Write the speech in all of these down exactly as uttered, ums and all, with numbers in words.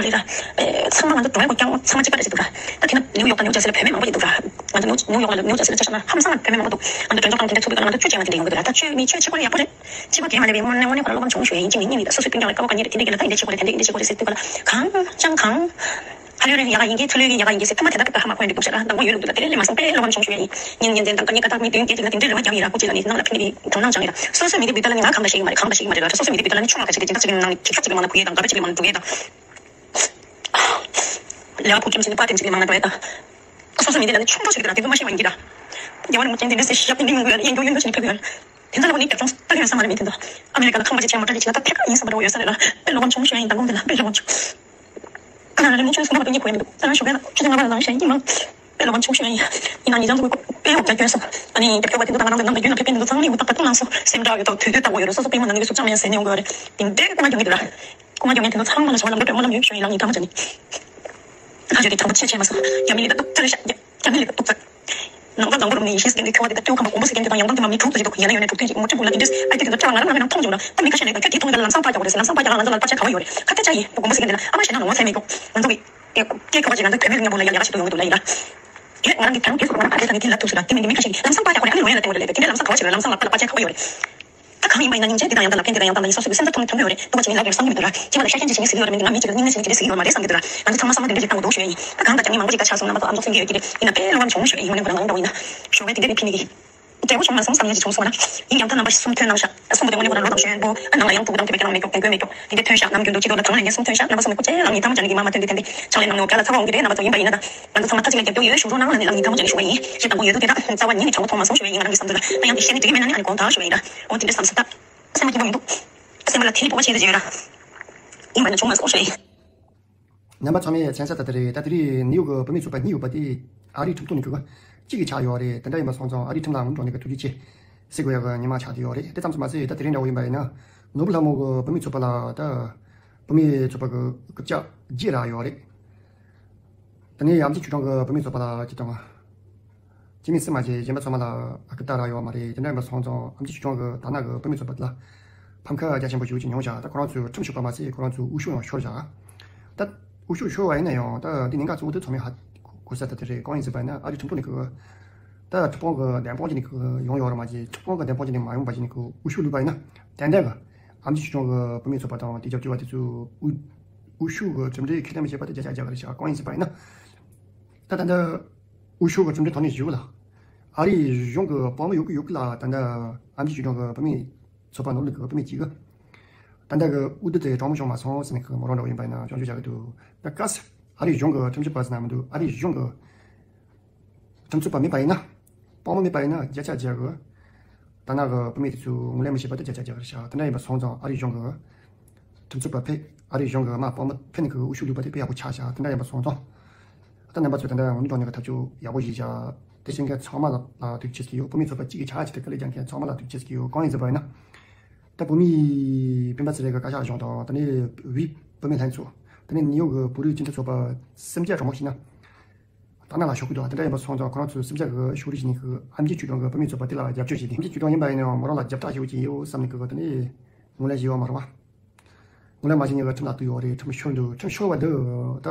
ན་རེད་ར། ཚང་མ་ང་ཚོ་འགྲོ་ཡ་གོ་རྐྱང་ཚང་མ་གཅིག་པ་རེད་ཟེར་འདུག་ར། ད་དེ་ན་ནིའུ་ཡོག་དང་ནིའུ་ཇར་སི་ལ་བུད་མེད་མང་པོ་ཡིན་འདུག་ར། ང་ཚོ་ནིའུ་ནིའུ་ཡོག་ལ་ནིའུ་ཇར་སི་ལ་ཆ་བཞག་ན་ཧམ་སང་ལ་བུད་མེད་མང་པོ་འདུག་ང་ཚོ་གྲོས་ཚོགས་ཁང་དེ་འདྲ་ཚུགས་པའི་སྒང་ལ་ང་ཚོ་བཅུ་ཅན་ལ་དེ་འདྲ་ཡོང་གི་འདུག་ར། ད་ཆོས་མི་ཆོས་ཆོས་ཁོ་ལ་ཡག་པོ་རེད། སྤྱི་པ་དེ་མ་ལས་པའི་དངོས་གནས་དངོས་གནས་ཁོ་ལ་བློ་ཕམ་བྱུང་ཞུ་ཡ་ཡིན། གཅིག་ནས་གཉིས་ནས་ད་སོ་སོའི་སྤུན་ཀྱག་ལ་དཀའ་བ་ག་ནས་རེད། དེ་འདྲས་ཀྱི་ལ་ད་འདི་འདྲས་བྱེད་དགོས་རེད། དེ་འདྲས་ཀྱི་ལ་བྱེད་དགོས་རེད་ཟེར་དུས་ག་ལ་གང་ཅང་གང་། ཧ་ལས་རེད། ཡག་ག་ཡིན་གྱི་ཚུར་ལོས་ཀྱི་ཡག་ག་ཡིན་གྱི་ཟེར་དུས་མ་དེ་འདྲ་དཀའ་ཧ་མ་གོ་ཡ་འདྲས་སྐུ་བཤད་ར། དང་པོ་ཡོད་ལུགས་འདུག་ད་དེ་རེད་ལས་མ་སོང་པས་བློ་ཕམ་བྱུང་ཞུ་ཡ་ཡིན། ཉིན་ཉིན་ཙམ་དང་སྐད་ངན་ཁ་ཏག་མི་བདུན་བརྒྱད་ཅིག་ལ་དེ་འདྲས་རེ་བ་རྒྱག་ཡིན་ར། སྐུ་མཁྱེན་ལ་ནི་ནང་ལ་ཕན་གྱི་དང་སྣང་བྱང་ཡིན་ར། སོ་སོའི་མི་དེ་བུ་ཏ་ལ་ནི་ང་གང་འདྲ་ཞིག་ཡིན་མ་རེད། གང་འདྲ་ཞིག་ཡིན་མ་རེད་ལ། སོ་སོའི་མི་དེ་བུ་ཏ་ལ་ནི་ཆུང་བ་ག་ཞིག་གི་ཅིག་ཅིག་ནང་ནས་ཁྱིག་ཁྱག་ཅིག་མ་ན་བུ་ཡ་དང་འདྲ་བ་ཅིག་ལས་མ་ན་བུ་ཡ་དང་། ལས་ཀ་ཕུགས་རྒྱམ་ཞིག་ནི་པ་དེམ་ཞིག་ལས་མ་ན་འདྲ་བ་ཡ་དང་། སོ་སོའི་མི་དེ་ལ་ནི་ཆུང་ཆུང་ཞིག་གི་དེ་ལ་དེ་ཚོ་མ་ཤེས་པ་ཡིན་གྱི་ར། རྒྱལ་བ་རིན་པོ་ཆེ་འདི་འདྲ་ཟེར་ཞབས་ཀྱི་འདི་ཡོང་གི་ཡོད་ཡིན་གྱི་ཡོད་ཡིན་གྱི་ཕེབས་ཡོད། དེ་ཚོ་ལ་ནི་རྒྱབ་ལྗོངས་ལྟ་གི་ཡོད་ས་མ་རེད། མི་དེ་ཚོ་ཨ་མེ་རི་ཀ་ལ་ཁང་པ་ཅིག་ཆེན་མོ་འདྲ་ཅིག་ལ་ད་ཕེབས་ཀ་ཡིན་ས་མ་རེད། ཡོད་ས་རེད་ལ། དཔེ་བློ་ཕམ་བྱུང་ཞུ་ཡ་ཡིན། མདང་དགོང་དེ་ལ་དཔེ་བློ་ཕམ་བྱུང་། ཁ་ལ་ལ་ནི་ཆུང་སོང་བ་དེ་གཉིས་གོ་ཡ་མི་འདུག་ད་ལ་ཞོགས་པ་ལ་ཆུ་ཚོད་ལྔ་པ་ལ་ལངས་ཤེས་ཡིན་མ། དཔེ་བློ་ཕམ་བྱུང་ཞུ་ཡ་ཡིན། ཡིན་ན་ཉིན་ལྗང་ཚུགས་དཔེ་འོ་བརྒྱ་སྐྱོན་སོང་། ཨ་ནི་རྒྱབ་སྐྱོར་བ་དེ་ཚོ་ད་ང་རང་ཚོ་ནང་དུ་ཡོད་ན་ཕེབས་པའི་འདི་ཚོ་ཚང་མས་འུ་ཐག་ད་ཐུག་ལངས་སོང་། སེམས་ཁྲལ་ཡོད་དོ། དུས་དུས་ལྟ་བ་ཡོད་རེད། སོ་སོ་པུས་མོ་ན་ནི་གི་སུ་ཅང་མེད་ཟེར་ནས་ཡོང་གི་ཡོད་རེད། དེ་འདྲའི་སྐུ་ངལ་གྱོང་གི་འདུག་ར། སྐུ་ངལ་གྱོང་མཁན་དེ་ཚོ་ཚང་མ་ལ་ཞོགས་པ་ལམ་འགྲོ་སྤྲོད་སྨོན་ལམ་ཡོད་ཞུ་ཡིན། ལགས་མོ་ཅོ་ནི། ཁ་ཆོས་དེ་དྲང་པོ་ཆེ་ཆེ་མ་སོང་། རྒྱ་མི་ལི་ད་ཏོག་ཙམ་རེད་ཤག་རྒྱ་རྒྱ་མི་ལི་ད་ཏོག་ཙམ། ནང་པ་དང་པོ་རུ་ནས་ཡེ་ཤེས་ཟེར་མཁན་དེ་ཁ་བ་དེ་ད་ལྟོས་ཁ་མ་གོང་པོ་ཟེར་མཁན་དེ་དང་ཡང་དང་དེ་མ་མི་དྲུག་ཏུ་ཞིག་འདུག་ཡིན་ན་ཡང་ནས་དྲུག་ཐེངས་ཞིག་མུ་ཁྲི་བུ་ལ་དེ་འདྲས་ཨ་དེ་དེ་ཚོ་ཁྲ་ང་རང་ང་རང་མཐོང་བྱུང་ར། ད་མི་ཁ་ཤས་ནས་ད་ཁྱོད་དེ་མཐོང་གི་ད་ལམ་སང་ཕར་རྒྱག་དགོས་རེད་ཟེར། ལམ་སང་ཕར་རྒྱག་ལ་ང་ཚོ་ལ་པར་ཆས་ག་བ་ཡོད་རེད། ཁ་གཏད་ཆ་ཡིན། གོང་པོ་ཟེར་མཁན་དེ་ལ་ཨ་མ་ཞེ་ན་ངོ་ཚ་མེད་གོ། ང་ཚོ་གི་སྐད་ཁ་བ་ཅིག་ང་ཚོ་བུད་མེད་མཉམ་པོ་ལ་ཡ་ཡག་ཞིག་ཏུ་ཡོང་གི་འདུག་ལ་ཡིན་ར། ཡོད། ང་རང་གིས་དེ་རིང་དུས་སུ་ང་རང་ཕར་བལྟས་ཙང་ངས་དེ་ལབ་ཐུབ་སོང་ར། དེ་མིན་དེ་མི་ཁ་ཤས་ཀྱིས་ལམ་སང་པར་རྒྱག་དགོས་རེད། ཨ་ནི་ལོ་ཡ་ལ་བསྟན་དགོས་རེད་ལབ་དེ་འདྲའི་ལམ་སང་ག་བ་བྱས་ན་ལམ་སང་ལ་པར་ཆས་ཁ་པར་ཡོད་རེད། ད་གང་ཡིན་པ་ཡིན་ན་སྙིང་རྗེ་འདི་དང་ཡང་དག་ལ་ཕན་བདེ་དང་ཡང་དག་ལ་ཡིན་སོགས་སུ་སེམས་ཚ་ཐོག་ནས་ཐོན་གྱི་ཡོད་རེད། སྤོབས་པ་བྱས་ནས་ལབ་དགོས་རེད། བསམ་གྱི་མི་འདུག་ར། སྤྱི་པ་ལ་ཤ་ཞེན་བྱེད་མཁན་ཟེར་གྱི་ཡོད་རེད་མ་གཏོགས་སྙིང་ནས་ཟེར་ནས་དེ་འདྲ་ཟེར་གྱི་ཡོད་མ་རེད་བསམ་གྱི་འདུག་ར། ང་ཚོ་ཚང་མ་བསམ་བློ་དེ་འདྲ་ཞིག་བཏང་དགོས་འདུག་ཞུ་ཡ་ཡིན། ད་གང་ལྟར་ཀྱང་ངས་མང་པོ་ཞིག་ད་ཆ་སོང་ན་མ་གཏོགས་ཨ་མདོ་སེང་གེ་ཡོད་ཀྱི་རེད། ཡིན་ན་དཔེ་བློ་ཁ་མི་ཞུམ་ཞུ་ཡ་ཡིན། དངོས་གནས་ཁོ་རང་ངོ་མ་འདྲ་བོ་ཡིན་ན། ཞོགས་པའི་དེ་འདྲ་ནས་ཕི་ནས་ཀྱི། འབྲས་བུ་བྱུང་མ་སོང་བསམ་ཡ་ཞིག་བྱུང་སོང་ན། ཡིན་ཀྱང་ད་རྣམ་པ་གསུམ་ཐོན་གནང་ཤག་གསུམ་པོ་དེ་དངོས་གནས་ཁོ་རང་ལོ་དང་གཞོན་པོ། ཨ་ནང་ལ་ཡང་སྤུ་གུ་དང་ཐོད་པའི་ཁྱེད་རང་མེད་ཀྱོག་རྒན་རྒོན་མེད་ཀྱོག་དེ་འདྲ་ཐོན་ཤག་ནམ་རྒྱུན་དུ་སྤྱི་ཚོགས་ལ་དྲང་གནས་ངན་སོང་ཐོན་ཤག་རྣམ་པ་གསུམ་པོ་ལྕེ་ལངས་ནས་ཐང་མ་ཅན་གྱི་མ་མ་ཐོན་དུས་ཐོན་པས་ཕྱག་ལས་གནང་ནོ་ག་ལ་ཚ་བ་འོང་གི་རེད། རྣམ་པ་ཚོ་ཡིན་པ་ཡིན་ན་ད། ང་ཚོ་ཚང་མ་ཐག་གཅིག་ལ་རྒྱབ་སྐྱོར་ཡོད་ཞུ་རོགས་གནང་ལབ་ནས་ཐང་མ་ཅན་ནས་ཞུ་བ་ཡིན། ཞེས་དང་པོ་ཡོད་དུས་དེ་དག་རྩ་བ་ཉིད་ནས་དྲང་པོ་མཐོང་མ་སོང་ཞུ་བ་ཡིན། ང་རང་གི་བསམ་ཚུལ་ལ་ད་ཡང་དེ་བཤད་ནས་འགྲིག་གི་མེད་ན་ནི་ཨ་ནི་དགོངས་དག་ཞུ་བ་ཡིན་ར། འོ་དེ་འདྲ་བསམ་སོང་ད། སེམས་པ་ལ་ཐིག་ལེ་སྤོབས་པ་ཆེ་ཟེར་ཡོད་ར། ཡིན་པ་ན་བྱུང་མ་སོང་ཞུ་བ་ཡིན། རྣམ་པ་ཚང་མའི་མཚན་ས་ད་ལྟ་རེད། ད་དེ་རིང་ནིའུ་ཡོག་གི་བུད་མེད་ཚོགས་པ་གཉིས་ཡོད་པ་དེ་ཨ་རིའི་ཁྲིམས་ཐོག་ནས་གི་གཅིག་གི་ཆགས་ཡོད་རེད། དེ་འདྲ་ཡིན་པ་སོང་ཙང་ཨ་རིའི་ཁྲིམས་ལ་སྔོན་འགྲོ་ནས་གི་ཐུགས་རྗེ་ཆེ་ཟེར་དགོས་ཡག་གི་ཉི་མ་ཆགས་བསྡད་ཡོད་རེད། དེ་ཙམ་དུ་མ་ཟད་ད་དེ་རིང་འདྲ་བོ་ཡིན་པ་ཡིན་ན་ནོར་བུ་ལྷ་མོ་གི་བུད་མེད་ཚོགས་པ་ལ་ད་བུད་མེད་ཚོགས་པ་གི་རྐུབ་བཀྱག་བརྗེས་རག་ཡོད་རེད། དེ་ནས་ཡང་ཅིག་ཆུ་གྲོང་གི་བུད་མེད་ཚོགས་པ་ལ་ཅིག་དང་། སྐྱེ་དམན་སུ་མ་བྱས་གཞན་པ་ཚང་མ་ལ་ཨ་ཁུ་ལྟ་རག་ཡོད་མ་རེད། དེ་འདྲ་ཡིན་པ་སོང་ཙང་ཨམ་ཆི་ཆུ་གྲོང་གི་ད་ནང་གི་བུད་མེད་ཚོགས་པ་དེ་ལ་ཕམ་ཁ་རྒྱ་ཆེན་པོ་ཞིག་ཅིག་མྱོང་བཞག་ད་ཁོ་རང་ཚོའི་ཁྲིམས་ཞུགས་པ་མ་ཟད་ཁོ་རང་ཚོའི་དབུ་ཤུགས་ཡང་ཤོར་བཞག་ད་དབུ་ཤུགས་ཤོར་བ་ཡིན་ན་ཡང་ད་འདི་གནད་འགག་གཙོ་བོ་དེ་ཚང་མས་ཧ་གོ་ས་ད་དེ་རེད། གང་ཡིན་ཟེར་བ་ཡིན་ན་ཨ་རིའི་ཁྲིམས་ཐོག་ནས་གི་ད་ཁྲིམས་དཔོན་གི་བདེན་དཔང་བྱས་ནས་གི་ཡོང་ཡོད་རེད་མ་གཞི་ཁྲིམས་དཔོན་གི་བདེན་དཔང་བྱས་ནས་མ་ཡོང་བ་བྱས་ནས་གི་དབུ་ཤུགས་བླུགས་པ་ཡིན་ན་ཏན་ཏན་གི་ཨམ་ཆི་ཆུ་གྲོང་གི་བུད་མེད་ཚོགས་པ་དང་དེ་རྒྱབ་སྐྱོར་བ་དེ་ཚོའི་དབུ་དབུ་ཤུགས་གི་གྲུབ་འབྲས་ཁས་ལེན་མི་བྱེད་པ་དེ་བརྒྱ་ཆ་བརྒྱ་གི་རེད་ཤག་གང་ཡིན་ཟེར་བ་ཡིན་ན། ད་ད་ལྟ་དབུ་ཤུགས་གི་གྲུབ་འབྲས་ཐོག་ནས་ཞུ་གི་ལ། ཨ་རིའི་གཞུང་གི་དཔང་མི་ཡོད་གི་ཡོད་གི་ལ། ད་ལྟ་ཨམ་ཆི་ཆུ་གྲོང་གི་བུད་མེད་ཚོགས་པ་ནོར་ལུག་གི་བུད་མེད་ཅིག་གི་ད་ལྟ་གི་དབུ་བསྡུ་དེ་དྲང་མོ་བྱུང་མ་སོང་ཟེར་ནས་གི་མོ་རང་འདྲ་བོ་ཡིན་པ་ཡིན་ན་སྐྱོན་བརྗོད་བྱ་གི་འདུག་ད་ག་ས་ཨ་རིའི་གཞུང་གི་ཁྲིམས་ཞིབ་པ་ཟེར་ན་མི་འདུག་ཨ་རིའི་གཞུང་གི་ཁྲིམས་རྩོད་པ་མེད་པ་ཡིན་ན། དཔང་མི་མེད་པ་ཡིན་ན་བརྒྱ་ཆ་བརྒྱ་གི་ད་ནང་གི་བུད་མེད་དེ་ཚོས་ངོས་ལེན་མི་བྱེད་པ་དེ་བརྒྱ་ཆ་བརྒྱ་གི་རེད་ཤག་དེ་འདྲ་ཡིན་པ་སོང་ཙང་ཨ་རིའི་གཞུང་གི་ཁྲིམས་རྩོད་པ་ཕེབས། ཨ་རིའི་གཞུང་གི་མ་དཔང་མི་ཕེབས་ནས་གི་དབུ་ཤུགས་བླུགས་པ་དེ་དཔེ་ཡག་པོ་ཆགས་ཤག་དེ་འདྲ་ཡིན་པ་སོང་ཙང་། ད་རྣམ་པ་ཚོས་ད་ལྟ་དངོས་གནས་དྲང་གནས་གི་ཐབས་ཇུས་ཡག་པོ་ཞིག་བཞག་དེ་བྱེད་མཁན་ཚང་མ་ལ་ཐུགས་རྗེ་ཆེ་ཟེར་གྱི་ཡོད། བུད་མེད་ཚོགས་པ་གཅིག་གི་ཆ་ཆེ་དེ་དཀའ་ལས་རྒྱག་མཁན་ཚང་མ་ལ་ཐུགས་རྗེ་ཆེ་ཟེར་གྱི་ཡོད། གང་ཡིན་ཟེར་བ་ཡིན་ན། ད་བོད་མིའི་སྤེན་པ་ཚེ་རིང་གི་བཀའ་ཤག་གཞུང་དང་ད་ནི་བོད་བུད་མེད་ལྷན་ཚོགས་ད་ནི་ནིའུ་ཡོག་གི་བོད་རིགས་སྤྱི་མཐུན་ཚོགས་པ་སེམས་ཅན་དྲང་མོ་ཞིག་ན། ད་ནང་ལ་ཤོག་གུ་དང་དེ་འདྲ་ཡིན་པ་སོང་ཙང་ཁོ་རང་ཚོའི་སེམས་ཅན་གྱི་ཤོག་རིས་ཤིག་ནི་གི་ཨམ་ཆི་ཆོས་སྐྱོང་གི་བུད་མེད་ཚོགས་པ་དེ་ལ་རྒྱབ་སྐྱོར་བྱས་ཏེ་ཨམ་ཆི་ཆོས་སྐྱོང་ཡིན་པ་ཡིན་ན་ཡང་མོ་རང་ལ་རྒྱབ་སྐྱོར་ཞུ་གི་ཡོད་བསམ་ནས་གི་ད་ནི་ངོས་ལེན་བྱས་ཡོད་མ་རེད་བ། ངོས་ལེན་མ་བྱས་ནས་གི་ཁྲིམས་ལ་གཏུག་ཡོད་རེད། ཁྲིམས་ཤོར་འདུག་ཁྲིམས་ཤོར་བ་འདི་ད་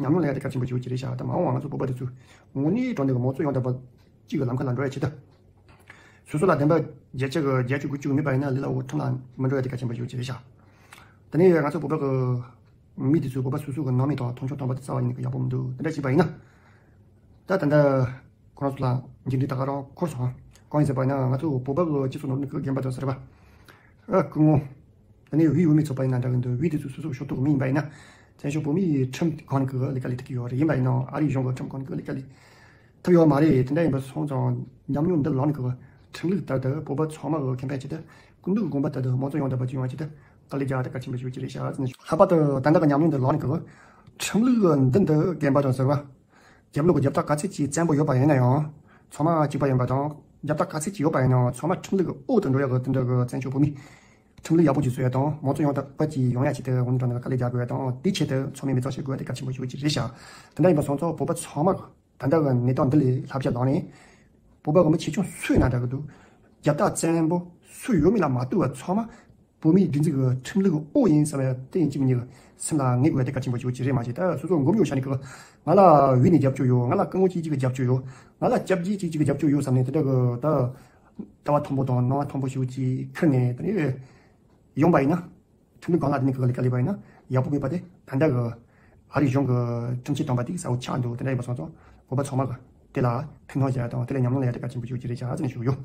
ཉམས་མྱོང་ལེན་ཡ་དེ་གལ་ཆེན་པོ་ཞིག་ཡོད་ཀྱི་རེད་ཤག་ད་མ་འོངས་པ་ང་ཚོ་བོད་པ་དེ་ཚོས་དངོས་གནས་དྲང་གནས་གི་མང་གཙོ་ཡོང་ཐུབ་པ་གཅིག་གི་ལམ་ཁ་ལ་འགྲོ་ཡ་ཆེད་དུ། སོ་སོ་ལ་བདེན་པ་བརྒྱ་ཆ་གི་བརྒྱད་ཅུ་དགུ་བཅུ་མེད་པ་ཡིན་ན་ལས་སླ་བོ་ཁྲིམས་ལ་མི་འགྲོ་ཡ་དེ་གལ་ཆེན་པོ་ཞིག་ཡོད་ཀྱི་རེད་ཤག་དེ་ནས་ང་ཚོ་བོད་པ་གི་མི་དེ་ཚོས་བོད་པ་སོ་སོ་གི་ནང་མི་དང་མཐོང་ཆུང་གཏོང་པ་དེ་རྩ་བ་ཉིད་ནས་ཡག་པོ་མི་འདུག་དེ་འདྲ་བྱས་པ་ཡིན་ན། ད་ད་ལྟ་ཁོ་རང་ཚོ་ལ་འགྱུར་འགྲོས་ད་ག་རང་འཁོར་སོང་། གང་ཡིན་ཟེར་བ་ཡིན་ན་ང་ཚོ་བོད་པ་གི་སྤྱི་ཚོགས་ནང་ནས་གི་རྒན་པ་དང་ཟེར་བ། ཨ་སྐུ་ངོ། ད་ནི་བོད་བུད་མེད་ཚོགས་པ་ཡིན་ན་འདྲ་གི་འདུག་བོད་དེ་ཚོ་སོ་སོ་ཕྱོགས་གཏོགས་མི་ཡིན་པ་ཡིན་ན། བཙན་བྱོལ་བོད་མིའི་ཁྲིམས་སྒང་ནས་གི་ལས་ཀ་ལས་ཐུབ་ཀྱི་ཡོད་རེད། ཡིན་པ་ཡིན་ནའང་ཨ་རིའི་གཞུང་གི་ཁྲིམས་སྒང་ནས་གི་ལས་ཀ་ལས་ཐུབ་ཡོད་མ་རེད། དེ་འདྲ་ཡིན་པ་སོང་ཙང་ཉམས་མྱོང་འདི་ལོན་ནས་གི་ཁྲིམས་ལུགས་ལྟར་དུ་བོད་པ་ཚང་མ་གི་ཁེ་ཕན་ཆེད་དུ་སྐུ་མདུན་གྱི་དགོངས་པ་ལྟར་དུ་དམངས་གཙོ་ཡོང་ཐུབ་པ་ཅིག་ཡོང་བ་ཆེད་དུ་དཀའ་ལས་རྒྱག་ཡ་དེ་གལ་ཆེན་པོ་ཞིག་ཡོད་ཀྱི་རེད་ཤག་ཟེར་ནས་ལྷག་པར་དུ་ད་ལྟ་གི་ཉམས་མྱོང་འདི་ལོན་ནས་གི་ཁྲིམས་ལུགས་མདུན་དུ་རྒན་པ་དང་ཟེར་བ། རྒྱབ་ལོགས་ཀྱི་རྒྱབ་རྟགས་ག་ཚད་ཅིག་བཙན་པོ་ཡོད་པ་ཡིན་ན་ཡང་། ཚང་མ་གཅིག་པ་ཡིན་པ་དང་། རྒྱབ་རྟགས་ག་ཚད་ཅིག་ཡོད་པ་ཡིན་ན་ཡང་ཚང་མ་ཁྲིམས་ལུགས་ཀྱི་འོག་ཏུ་འགྲོ་ཡག་གི་དེ་འདྲ་གི་བཙན་བྱོལ་བོད་མི་ཁྲིམས་ལུགས་ཡག་པོ་ཅིག་བཟོ་ཡ་དང་། མང་གཙོ་ཡོང་ཐབས་ཅིག་ཡོང་ཡ་ཆེད་དུ་དངོས་གནས་དྲང་གནས་དཀའ་ལས་རྒྱག་དགོས་ཡ་དང་། དེའི་ཆེད་དུ་ཚང་མས་མི་ཚང་བྱེད་དགོས་ཡ་དེ་གལ་ཆེན་པོ་ཞིག་ཅིག་རེད་ཤག་དེ་འདྲ་ཡིན་པ་སོང་ཙང་བོད་པ་ཚང་མ་གི་ད་ལྟ་གི་གནས་སྟངས་འདི་ལས་བསླབ་བྱ་བླངས་ནས། བོད་པ་གི་མི་ཆེ་ཆུང་སུ་ཡིན་ན་འདྲ་གི་འདུག་རྒྱབ་རྟགས་བཙན་པོ་སུ་ཡོད་མེད་ལ་མ་ལྟོས་པར་ཚང་མ། བོད་མིའི་སྒྲིག་འཛུགས་ཀྱི་ཁྲིམས་ལུགས་འོག་ཡིན་བསམ་ཡ་དེ་ཡིན་གཅིག་མིན་གཉིས་སེམས་ལ་ངེས་དགོས་ཡ་དེ་གལ་ཆེན་པོ་ཞིག་ཅིག་རེད། མ་གཞི་ད་སོ་སོ་མགོ་མི་ཡོད་ཤ་ནི་གི་ང་ལ་འོས་ནས་རྒྱབ་སྐྱོར་ཡོད། ང་ལ་སྐུ་ངོ་གཅིག་གཅིག་གི་རྒྱབ་སྐྱོར་ཡོད། ང་ལ་སྐྱབས་རྗེ་གཅིག་གཅིག་གི་རྒྱབ་སྐྱོར་ཡོད་བསམ་ནས་དེ་འདྲ་གི་ད་ལྟ་བ་མཐོན་པོ་དང་སྣང་བ་མཐོན་པོ་ཞིག་ཅིག་ཁུར་ནས་དེ་འདྲ་ཡོང་པ་ཡིན་ན། ཁྲིམས་ལུགས་སྒང་ལ་དེ་ནས་གི་ལས་ཀ་ལས་པ་ཡིན་ན་ཡག་པོ་མེད་པ་དེ་ད་ལྟ་གི་ཨ་རིའི་གཞུང་གི་ཁྲིམས་ཆད་བཏང་པ་དེ་གསལ་པོ་ཆགས་འདུག་དེ་འདྲ་ཡིན་པ་སོང་ཙང་བོད་པ་ཚང་མ་གི་དེ་ལ་ཐུགས་སྣང་བཞག་ཡ་དང་དེ་ལ་ཉམས་མྱོང་ལེན་ཡ་དེ་གལ་ཆེན་པོ་ཞིག་ཅིག་རེད་ཤག་ཟེར་ནས་ཞུ་གི་ཡོད།